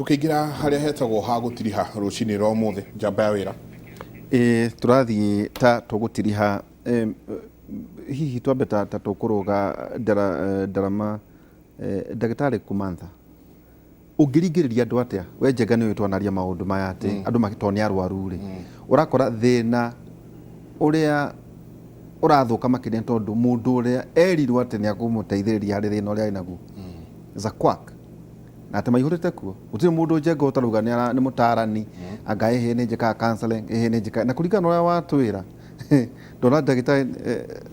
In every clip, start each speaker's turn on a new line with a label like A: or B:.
A: Tũkĩingĩra harĩa hetagwo ha gũtiriha rũcinĩ rwa ũmũthĩ, njamba ya wĩra.
B: Ĩĩ, tũrathiĩ ta tũgũtiriha, hihi twambe ta tũkũrũga ndarama. Ndagĩtarĩ Kumantha, ũngĩringĩrĩria andũ atĩa? We Njenga nĩ ũĩ twanaria maũndũ maya atĩ andũ tondũ nĩ arwaru rĩ, ũrakora thĩna ũrĩa ũrathũka makĩria tondũ mũndũ ũrĩa erirwo atĩ nĩ akũmũteithĩrĩria harĩ thĩna ũrĩa arĩ naguo is a quack, na atĩ maihũrĩte kuo. Gũtirĩ mũndũ Njenga ũtarauga nĩ mũtarani, anga ĩhĩ nĩ njĩkaga counseling, ĩhĩ nĩ njĩkaga, na kũringana na ũrĩa watwĩra ndona ndagĩtarĩ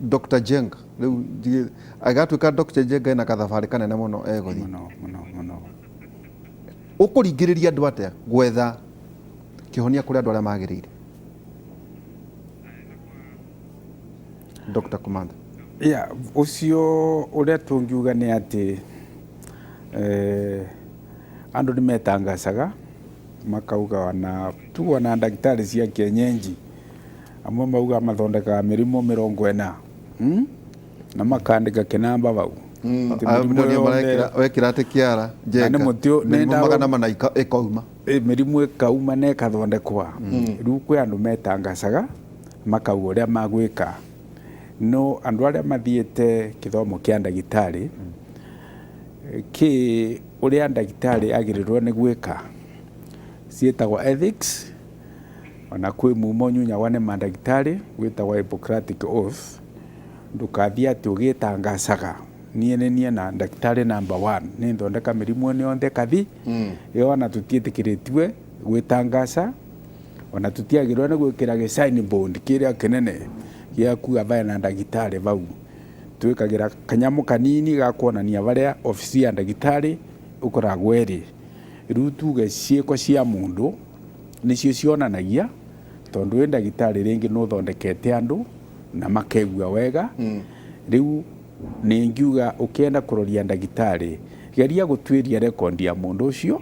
B: Dr. Njenga rĩu agatuĩka Dr. Njenga ena kathabarĩ kanene mũno egũthiĩ.
C: Mũno mũno mũno.
B: Ũkũringĩrĩria andũ atĩa gwetha kĩhonia kũrĩ andũ arĩa magĩrĩire? Dr. Kumantha.
C: Yeah, ũcio ũrĩa tũngiuga nĩ atĩ andũ nĩ metangacaga makauga ona tuge ona ndagĩtarĩ cia kienyenji, amwe maugaga mathondekaga mĩrimũ 40, Na makandĩka kĩnamba bau. Atĩ mĩrimũ yothe
B: Wekĩra atĩ kĩara
C: Na nĩ
B: Njenga,
C: mũtĩ nĩ
B: mĩrimũ
C: ndawa
B: 400 ĩkauma.
C: Mĩrimũ ĩkauma na ĩkathondekwa. Rĩu kwĩ andũ metangacaga makauga ũrĩa magwĩka, no andũ arĩa mathiĩte kĩthomo kĩa ndagĩtarĩ, kĩ ũrĩa ndagĩtarĩ agĩrĩirwo nĩ gwĩka ciĩtagwo ethics, ona kwĩ mumo ũnyunyagwo nĩ mandagĩtarĩ wĩtagwo Hippocratic oath, ndũkathiĩ atĩ ũgĩtangacaga niĩ nĩ niĩ na ndagĩtarĩ number one, nĩ thondeka mĩrimũ ĩno yonthe ĩkathi, ĩyo ona tũtiĩtĩkĩrĩtue gwĩtangaca. Ona tũtiagĩrĩirwo nĩ gwĩkĩra gĩ sign board kĩrĩa kĩnene gĩa kuga bena ndagĩtarĩ bau. Twĩkagĩra kanyamũ kanini ga kuonania barĩa obici ya ndagĩtarĩ ĩkoragwo ĩrĩ. Rĩu tuge ciĩko cia mũndũ nĩcio cionanagia, tondũ wĩ ndagĩtarĩ rĩngĩ nĩ ũthondekete andũ na makegua wega. Rĩu nĩ ingiuga ũkĩenda kũroria ndagĩtarĩ, geria gũtuĩria rekondi ya mũndũ ũcio.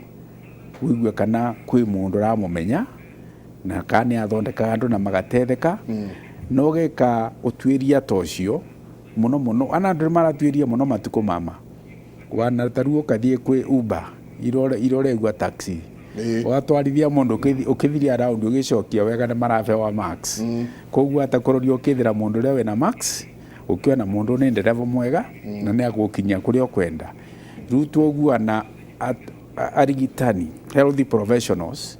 C: Ũigue kana kwĩ mũndũ ũramũmenya na kana nĩ athondekaga andũ na magatetheka, na ũgeka ũtuĩria ta ũcio mũno mũno. Ona andũ nĩ maratuĩria mũno matukũ mama, wana ta rĩu ũkathiĩ kwĩ Uber iria ũregua taxi, ũgatwarithia mũndũ ũkĩthiria round ũgĩcokia wega nĩ marabewa marks. Koguo hata kũroria ũkĩthĩra mũndũ ũrĩa wĩna marks, ũkĩona mũndũ nĩ ndereba mwega na nĩ agũgũkinyia kũrĩa ũkwenda. Rĩu twoguana arigitani, health professionals,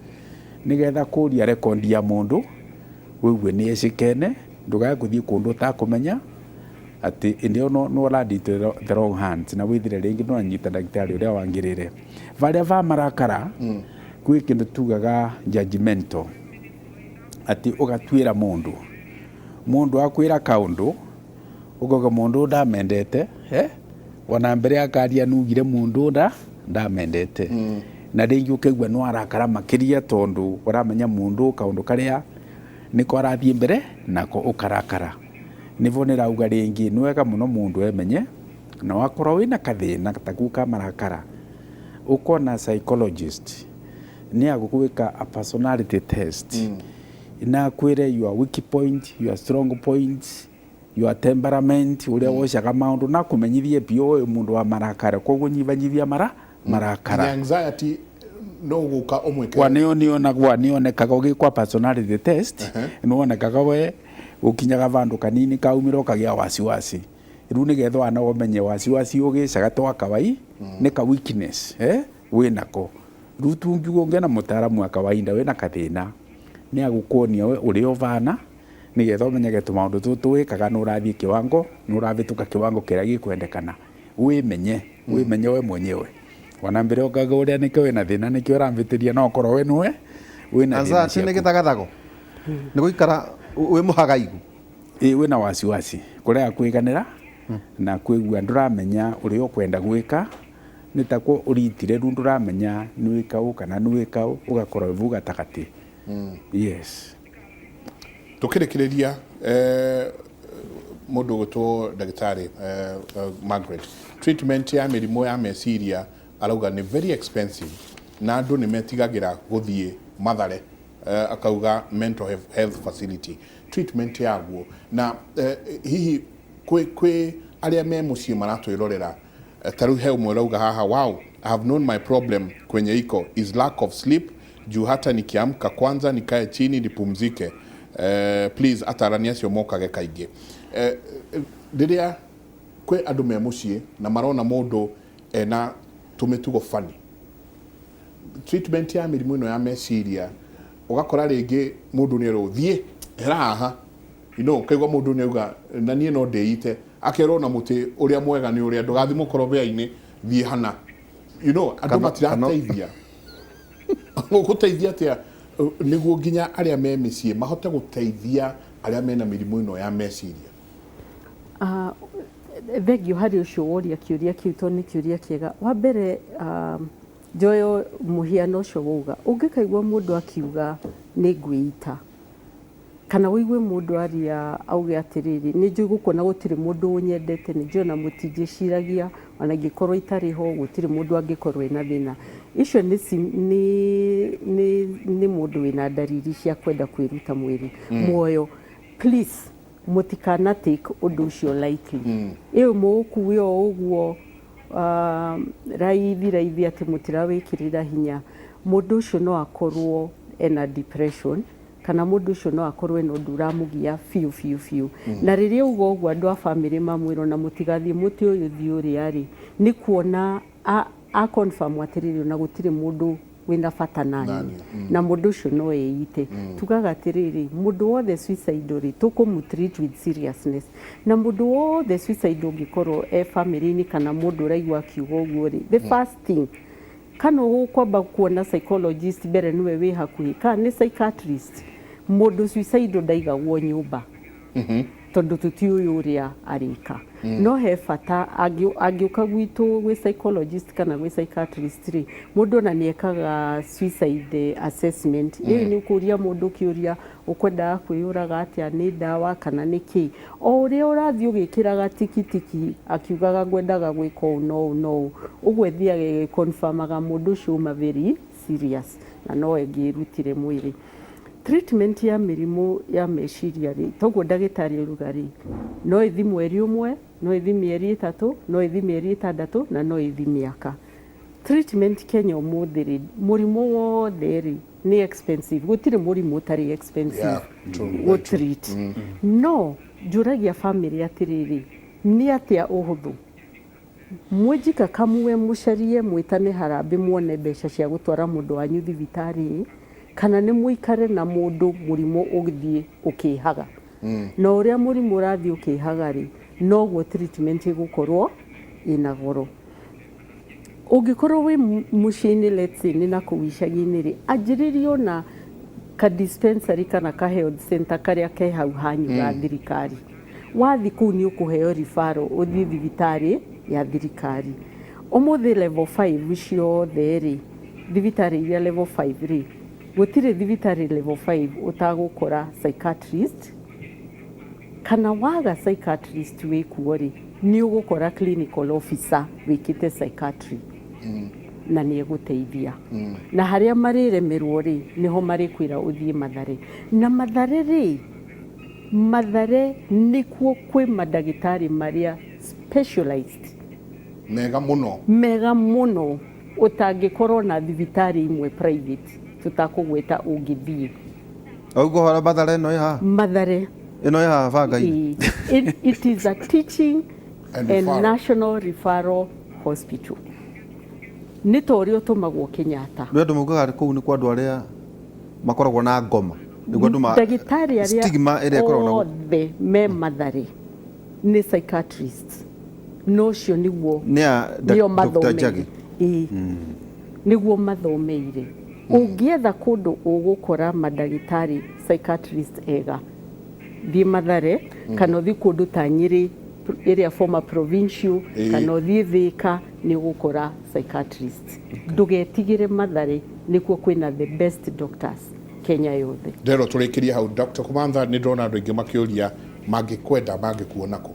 C: nĩgetha kũria rekondi ya mũndũ wĩigue nĩ ecĩkene, ndũkae gũthiĩ kũndũ ũtakũmenya atĩ ĩndĩ ĩyo no no land into the wrong hands na wĩthire rĩngĩ nĩwanyita ndagĩtarĩ ũrĩa wangĩrĩre. Barĩa ba marakara kwĩ kĩndũ tugaga judgmental, atĩ ũgatuĩra mũndũ, mũndũ akwĩra kaũndũ Ũkauga mũndũ ũyũ ndamendete eh? Ona mbere akaria nugire mũndũ ũyũ ndamendete. Na rĩngĩ ũkaigua nĩ warakara makĩria tondũ ũramenya mũndũ ũyũ kaũndũ karĩa nĩko arathiĩ mbere nako ũkarakara. Nĩvo nĩrauga rĩngĩ nĩ wega mũno mũndũ emenye na wakorwo wĩna kathĩna ta kau ka marakara ũkona psychologist nĩ agũgwĩka a personality test na akwĩre your weak point, your strong points, your temperament, ũrĩa wocaga maũndũ na akũmenyithie biũ ũyũ mũndũ wa marakara koguo nyibanyibia mara marakara.
A: Nginya anxiety no gũka ũmwĩke.
C: Kwa nĩo nĩonagwa nĩonekaga ũgĩkwa personality test nĩwonekaga we ũkinyaga vandũ kanini kaumĩra ũkagĩa wasiwasi rĩu nĩgetha wana ũmenye wasiwasi ũgĩcaga twa kawai nĩ ka weakness eh wĩnako rĩu tungiuga ũngĩona mũtaaramu wa kawaida wĩna kathĩna nĩ agũkuonia we ũrĩa ũbana nĩgetha ũmenyage tũmaũndũ tũtũ wĩkaga nĩ ũrathiĩ kĩwango, nĩ ũravĩtũka kĩwango kĩrĩa gĩkwendekana. Wĩmenye, wĩmenye we mwenyewe. Ona mbere ũkauga ũrĩa nĩkĩo wĩna thĩna nĩkĩo ũrambĩtĩria no ũkorwo we nĩwe wĩna thĩna
B: Anxiety nĩ
C: ciaku.
B: gĩthagathago? Nĩ gũikara wĩ mũhagaigu?
C: Ĩĩ wĩna wasiwasi, kũrega kwĩganĩra na kwĩgua ndũramenya ũrĩa ũkwenda gwĩka, nĩ ta ko ũritire rĩu ndũramenya nĩ wĩka ũũ kana nĩ wĩka ũũ, ũgakorwo wĩ vau gatagatĩ. Yes.
A: Tũkĩrĩkĩrĩria mũndũ ũgwĩtwo ndagĩtarĩ Margaret, treatment ya mĩrimũ ya meciria arauga nĩ very expensive na andũ nĩ metigagĩra gũthiĩ Mathare, akauga mental health facility treatment yaguo na hihi kwĩ arĩa me mũciĩ maratwĩrorera. Ta rĩu he ũmwe ũrauga haha, "Wow, I have known my problem kwenye iko is lack of sleep, juu hata nikiamka kwanza nikae chini nipumzike. Please atarani acio mokage kaingĩ." Rĩrĩa kwĩ andũ me mũciĩ na marona mũndũ ena tũmĩtugo funny, treatment ya mĩrimũ ĩno ya meciria, ũgakora rĩngĩ mũndũ nĩ erwo, "Thiĩ hera haha," ũkaigua mũndũ nĩ auga, "Na niĩ no ndĩite," akerwo na mũtĩ ũrĩa mwega nĩ ũrĩa, "Ndũgathiĩ mũkorobea-inĩ, thiĩ hana." Andũ matirateithia. Gũteithia atĩa nĩguo nginya arĩa me mĩciĩ mahote gũteithia arĩa mena mĩrimũ ĩno ya meciria?
D: Ah, thengio harĩ ũcio woria kĩũria kĩu, tondũ nĩ kĩũria kĩega. Wa mbere, njoyo mũhiano ũcio wauga, ũngĩkaigua mũndũ akiuga, "Nĩ ngwĩita," kana ũigue mũndũ aria auge atĩrĩrĩ, "Nĩ njũĩ gũkuona gũtirĩ mũndũ ũnyendete, nĩ njũĩ ona mũtinjĩciragia, ona ingĩkorwo itarĩ ho gũtirĩ mũndũ angĩkorwo ena thĩna," icio nĩ nĩ mũndũ wĩna ndariri cia kwenda kwĩruta mwĩrĩ muoyo. Please, mũtikana take ũndũ ũcio lightly. Ĩyo mũũkuwe o ũguo raithi raithi atĩ mũtirawĩkĩrĩra hinya. Mũndũ ũcio no akorwo ena depression, kana mũndũ ũcio no akorwo ena ũndũ ũramũgia biũ biũ biũ. Na rĩrĩa auga ũguo, andũ a bamĩrĩ mamwĩra ona mũtigathiĩ mũtĩ ũyũ, thiĩ ũrĩa rĩ, nĩ kuona a confirm atĩrĩrĩ, ona gũtirĩ mũndũ wĩna bata nani.
A: Nani.
D: Na mũndũ ũcio no eite. Tugaga atĩrĩrĩ, mũndũ wothe suicide rĩ, tũkũmũ treat with seriousness. Na mũndũ wothe suicide ũngĩkorwo e family-inĩ kana mũndũ ũraigua akiuga ũguo rĩ, the first thing, kana ũkwamba kuona psychologist mbere nĩwe wĩ hakuhĩ, kana nĩ psychiatrist. Mũndũ suicide ndaigagwo nyũmba, tondũ tũtiũĩ ũrĩa arĩka. No he bata angĩũka gwitũ gwĩ psychologist kana gwĩ psychiatrist rĩ, mũndũ ona nĩ ekaga suicide assessment. Ĩyo nĩ ũkũria mũndũ kĩũria, "Ũkwendaga kwĩyũraga atĩa? Nĩ ndawa kana nĩ kĩ?" O ũrĩa ũrathiĩ ũgĩkĩraga tikitiki akiugaga, "Ngwendaga gwĩka ũũ no ũũ no ũũ," ũguo ĩthiaga ĩgĩconfirmaga mũndũ ũcio uma very serious na no ĩngĩrutire mwĩrĩ. Treatment ya mĩrimũ ya meciria rĩ, toguo ndagĩtarĩ auga rĩ, no ĩthi mweri ũmwe, no ĩthi mĩeri 3, no ĩthi mĩeri 6, na no ĩthi mĩaka. Treatment Kenya ũmũthĩ rĩ, mũrimũ wothe rĩ nĩ expensive. Gũtirĩ mũrimũ ũtarĩ expensive
A: Yeah, true, very true.
D: Gũtreat. No njũragia bamĩrĩ atĩrĩrĩ, nĩ atĩa ũhũthũ mwĩnjika kamwe mũcarie, mwĩtane harambĩ, muone mbeca cia gũtwara mũndũ wanyu thibitarĩ, kana nĩ mũikare na mũndũ mũrimũ ũgĩthiĩ ũkĩhaga? Na ũrĩa mũrimũ ũrathiĩ ũkĩhaga rĩ, noguo treatment ĩgũkorwo ĩna goro. Ũngĩkorwo wĩ mũciĩ-inĩ, let's say nĩ na kũu icagi-inĩ rĩ, anjĩrĩria ona ka dispensary kana ka health center karĩa ke hau hanyu ga thirikari. Wathi kũu nĩ ũkũheo referral ũthiĩ thibitarĩ ya thirikari. Ũmũthĩ level 5 ciothe rĩ, thibitarĩ iria level 5 rĩ, gũtirĩ thibitarĩ level 5 ũtagũkora psychiatrist. Kana waga psychiatrist wĩ kuo rĩ, nĩ ũgũkora clinical officer wĩkĩte psychiatry na nĩ egũteithia. Na harĩa marĩremerwo rĩ, nĩho marĩkwĩra ũthiĩ Mathare. Na Mathare rĩ, Mathare nĩkuo kwĩ mandagĩtarĩ marĩa specialized
A: mega mũno,
D: mega mũno, ũtangĩkorwo na thibitarĩ imwe private tũtakũgweta ũngĩthiĩ.
B: Ũguo hora Mathare ĩno ĩ haha?
D: Mathare.
B: Ĩno ĩ haha banga-inĩ?
D: Ĩĩ. It is a teaching
A: and
D: and
A: referral.
D: National referral hospital. Nĩ ta ũrĩa ũtũmagwo Kenyatta.
B: Nĩ andũ maugaga kũu nĩ kwa andũ arĩa makoragwo na ngoma, nĩguo andũ
D: Ndagĩtarĩ arĩa
B: stigma ĩrĩa ĩkoragwo na
D: othe me Mathare nĩ psychiatrists, no ũcio nĩguo
B: Nĩ a
D: nĩo
B: Dr.
D: mathomeire.
B: Njagi.
D: Ĩĩ, nĩguo mathomeire. Ũngĩetha kũndũ ũgũkora mandagĩtarĩ psychiatrist ega, thiĩ Mathare, kana ũthiĩ kũndũ ta Nyĩrĩ ĩrĩa former provincial, kana ũthiĩ Thĩka, nĩ ũgũkora psychiatrist. Ndũgetigĩre, Mathare nĩkuo kwĩna the best doctors Kenya yothe.
A: Ndero tũrĩkĩrie hau, Dr. Kumantha, nĩ ndĩrona andũ aingĩ makĩũria mangĩkwenda mangĩkuona kũ?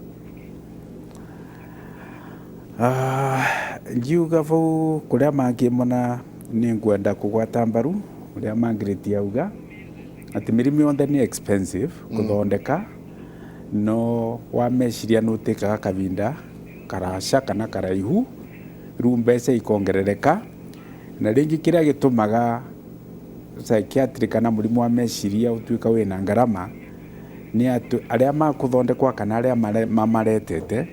C: Ah, ngiuga bau kuria mangimona, ningwenda kugwata mbaru uria Margaret auga ati mirimu yonthe ni expensive kuthondeka, no wa meciria nutikaga kavinda karaca kana karaihu. Rĩu mbeca ikongerereka, na rĩngĩ kĩrĩa gĩtũmaga psychiatry kana mũrimũ wa meciria ũtuĩka wĩna ngarama nĩ atĩ arĩa makũthondekwa kana arĩa mamaretete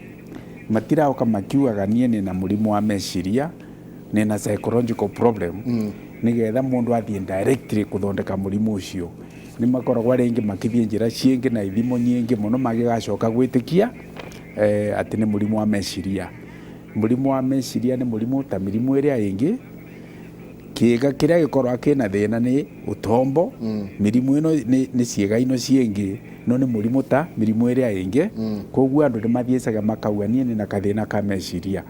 C: matiraũka makiugaga niĩ nĩna mũrimũ wa meciria, nĩna psychological problem, nĩgetha mũndũ athiĩ directly kũthondeka mũrimũ ũcio. Nĩ makoragwo rĩngĩ makĩthiĩ njĩra ciĩngĩ na ithimo nyingĩ mũno magĩgacoka gwĩtĩkia atĩ nĩ mũrimũ wa meciria. Mũrimũ wa meciria nĩ mũrimũ ta mĩrimũ ĩrĩa ĩngĩ. Kĩga kĩrĩa gĩkoragwo kĩna thĩna nĩ ũtombo, mĩrimũ ĩno nĩ ciĩga ino ciĩngĩ, no nĩ mũrimũ ta mĩrimũ ĩrĩa ĩngĩ. Koguo andũ nĩ mathiĩcaga makauga niĩ nĩna kathĩna ka meciria,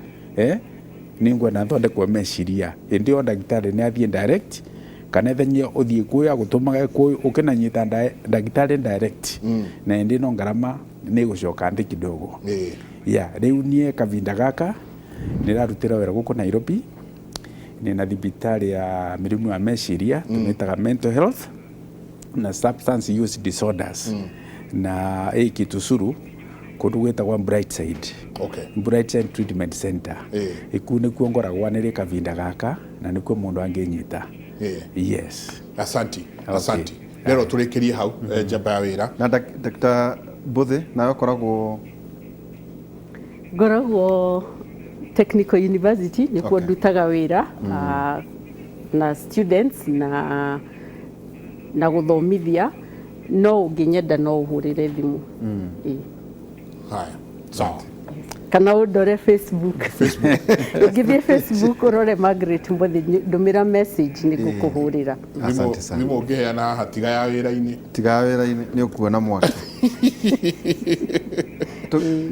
C: nĩngwenda thondekwo meciria. Ĩndĩ o ndagĩtarĩ nĩ athiĩ direct, kana ethenie ũthiĩ kwĩ agũtũmage kwĩ ũkĩnanyita ndagĩtarĩ direct, na ĩndĩ no ngarama nĩ ĩgũcoka nthĩ kidogo. Yeah, rĩu niĩ kavinda gaka nĩrarutĩra wĩra gũkũ Nairobi, nĩna thibitarĩ ya mĩrimũ ya meciria, tũmĩtaga mental health na substance use disorders, na ĩ Kitusuru kũndũ gwĩtagwo Brightside. Brightside Treatment Center. Iku nĩkuo ngoragwo nĩrĩ kavinda gaka, na nĩkuo mũndũ angĩnyita. Yes.
A: Asanti. Asanti. Rero tũrĩkĩrie hau, njamba ya wĩra.
B: Na Dr. Mbũthĩ, nawe ũkoragwo?
D: Ngoragwo Technical University, nĩkuo ndutaga wĩra na students na gũthomithia. No ũngĩnyenda no ũhũrĩre thimũ.
A: Haya, sawa.
D: Kana ũndore Facebook. Ũngĩthiĩ Facebook ũrore Margaret Mbothi, ndũmĩra message nĩ ngũkũhũrĩra.
B: Asante sana.
A: Thimũ ũngĩheana haha tiga ya wĩra-inĩ.
B: Tiga ya wĩra-inĩ nĩ ũkuona mwaki.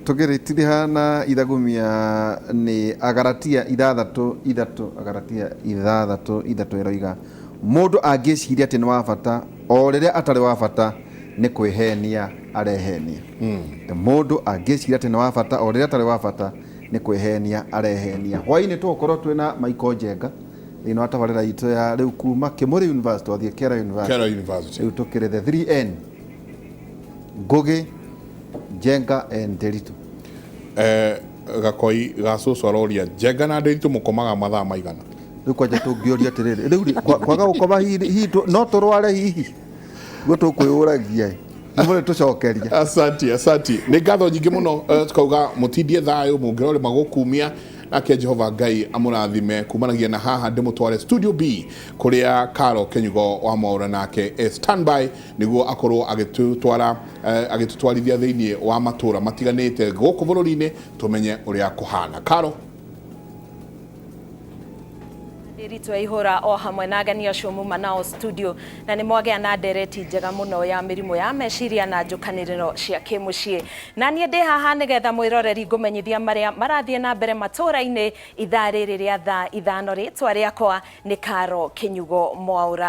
B: Tũgĩrĩtiriha na ithagumia nĩ Agaratia 6:3, Agaratia 6:3 ĩroiga mũndũ angĩciria atĩ nĩ wa bata o rĩrĩa atarĩ wa bata nĩ kwĩhenia arehenia. Mũndũ angĩciria atĩ nĩ wa bata o rĩrĩa atarĩ wa bata nĩ kwĩhenia arehenia. Hwaĩ-inĩ tũgũkorwo twĩna Michael Njenga thĩinĩ wa tabarĩra itũ ya rĩu kuma Kĩmũrĩ University twathiĩ Kera University.
A: Kera University.
B: Rĩu tũkĩrĩ the 3N Ngugi, Njenga and Nderitu.
A: Gakoi ga cũcũ aroria Njenga na Nderitu mũkomaga mathaa maigana?
B: Rĩu kwanja tũngĩũria atĩrĩrĩ, rĩu rĩ, kwaga gũkoma hihi no tũrware hihi? Guo tũkwĩyũragia. Nĩ mũrĩ tũcokeria.
A: Asanti, asanti. Nĩ ngatho nyingĩ mũno, tukauga mũtindie thayũ, mũngĩrore magũkumia, nake Jehova Ngai amũrathime kumanagia na haha ndĩmũtware Studio B kũrĩa Karo Kenyugo wa Mwaũra nake e standby nĩguo akorwo agĩtũtwarithia thĩinĩ wa matũra matiganĩte gũkũ bũrũri-inĩ tũmenye ũrĩa kũhana. Karo.
E: Ndiritu ihura o hamwe na ageni acio muma nao studio, na nĩ mwagĩa na ndereti njega mũno ya mĩrimũ ya meciria na njũkanĩrĩro cia kĩmũciĩ. Na niĩ ndĩ haha nĩgetha mwĩroreri ngũmenyithia marĩa marathiĩ na mbere matũũra-inĩ ithaa rĩrĩ rĩa thaa 5. Rĩtwa rĩakwa nĩ Karo Kinyugo Mwaũra.